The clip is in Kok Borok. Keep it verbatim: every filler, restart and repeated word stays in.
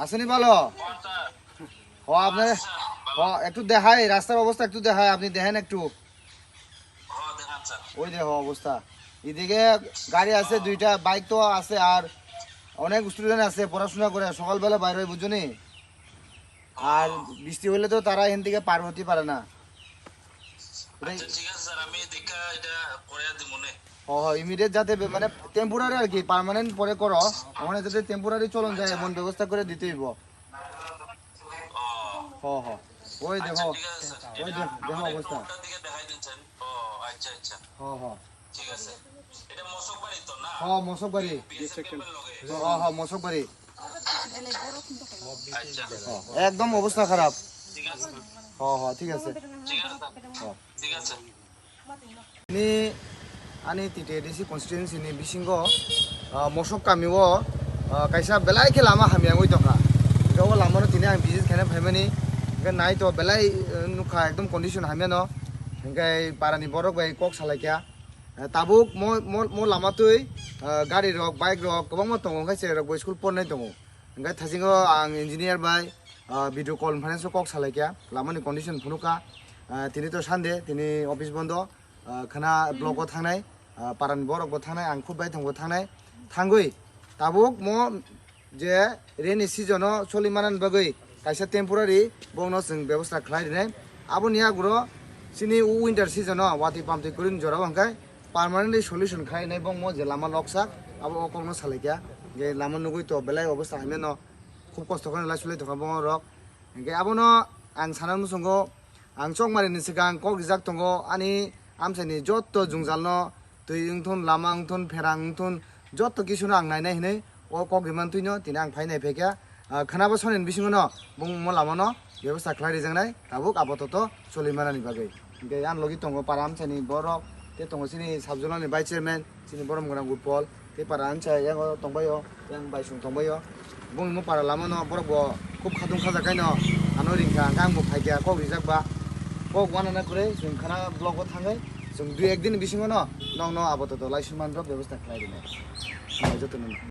আসেনি ভালো? ও আপনার, ও একটু দেখাই, রাস্তার অবস্থা একটু দেখাই, আপনি দেখেন একটু। ওই দেখো অবস্থা, এদিকে গাড়ি আছে দুইটা, বাইক তো আছে, আর অনেক স্টুডেন্ট আছে পড়াশোনা করে, সকালবেলা বাইরে হয়, বুঝছো নি? আর বৃষ্টি হলে তো তারা এখান থেকে পার হতে পারে না। আচ্ছা, ঠিক আছে স্যার, আমি দেখা এটা করে দিব নে। ও, ইমিডিয়েট যাতে বে-, মানে টেম্পোরারি আর কি, পার্মানেন্ট পরে করো, ওখানে যাতে টেম্পোরারি চলন যায় এমন ব্যবস্থা করে দিতে হইব। ও। হ, হ। ওই আচ্ছা, দেখো, ঠিক আছে স্যার। ওই এটা দেখ-, দেখো আমাদের অবস্থা। কোনটার দিকে দেখাই দিন স্যার? ও, আচ্ছা, আচ্ছা। হ, হ। ঠিক আছে। এটা মশকবাড়ি তো না? হ, মশকবাড়ি। বিএসএফ ক্যাম্পের লগে? হ, হ, মশকবাড়ি। আচ্ছা। হ, একদম অবস্থা খারাপ। ঠিক আছে। হ, হ, ঠিক আছে। ঠিক আছে স্যার। হ। ঠিক আছে। Ni ani T T A D C constituency ni bisingo, ah, mosok kami o, ah, kaisa belai khe lama hamya wngwi tongkha. Hwnkhe o lama no tini ang visit khaina phaimani, hwnkhe nai to belai, eh, nukha ekdom condition hamya no, hwnkhe para ni borok bai kok salai kha. Eh, tabuk mo, mo, mo lama twi, ah, gari rok, bike rok kwbangma tongo, hwnkhe cherai rok bo school pornai tongo. Hwnkhe thaisingo ang engineer bai, ah, video call conference o kok salai kha, lama ni condition phunuk kha. Ah, tini to Sunday, tini office bondo, ah, khana block o thangnai, ah, para ni borok bo thangnai, ang khud bai thang bo thangnai. Thangwi tabuk mo je rainy season o choli manani bagwi kaisa temporary bokno chwng bebosta khlai rinai. Aboni yaguro chini winter season o watwi pamtwi kwrwini jora o hwnkhe permanently solution khlai nai bokmo je lama loksak, abo o kokno salai kha. Je lama nugwi to belai obosta hamya no khub kosto khe lai sulai tongkha bokno rok. Hwnkhe abono ang sana muchungo, ang chokmari ni swkang kok rijak tongo ani amchaini jotto jwngjal no, twi wngthun, lama wngthun, pherang wngthun, jotto kisu no ang nainai hinwi o kok rimani twino tini ang phai nai phaikha. Ah, khwnabo soni ni bisingo no bung mo lama no bebosta khlai rijaknai, tabuk apatot choli manani bagwi. Hwnkhe ani logi tongo para amchaini borok, tei tongo chini sub zonal ni vice chairman, chini borom gwnang Utpol, tei para ancha yango tongbaio, yang baisung tongbaio. Bung mo para lama no borok bo khub khatung khajak khaino ano ringkha, hwnkhe ang bo phaikha kok rijak ba. Kok wanana kwrwi chwng khana block o thangwi chwng dui ek din bisingo no nokno apatot lai suman rok bebosta khlai rinai. Joto no.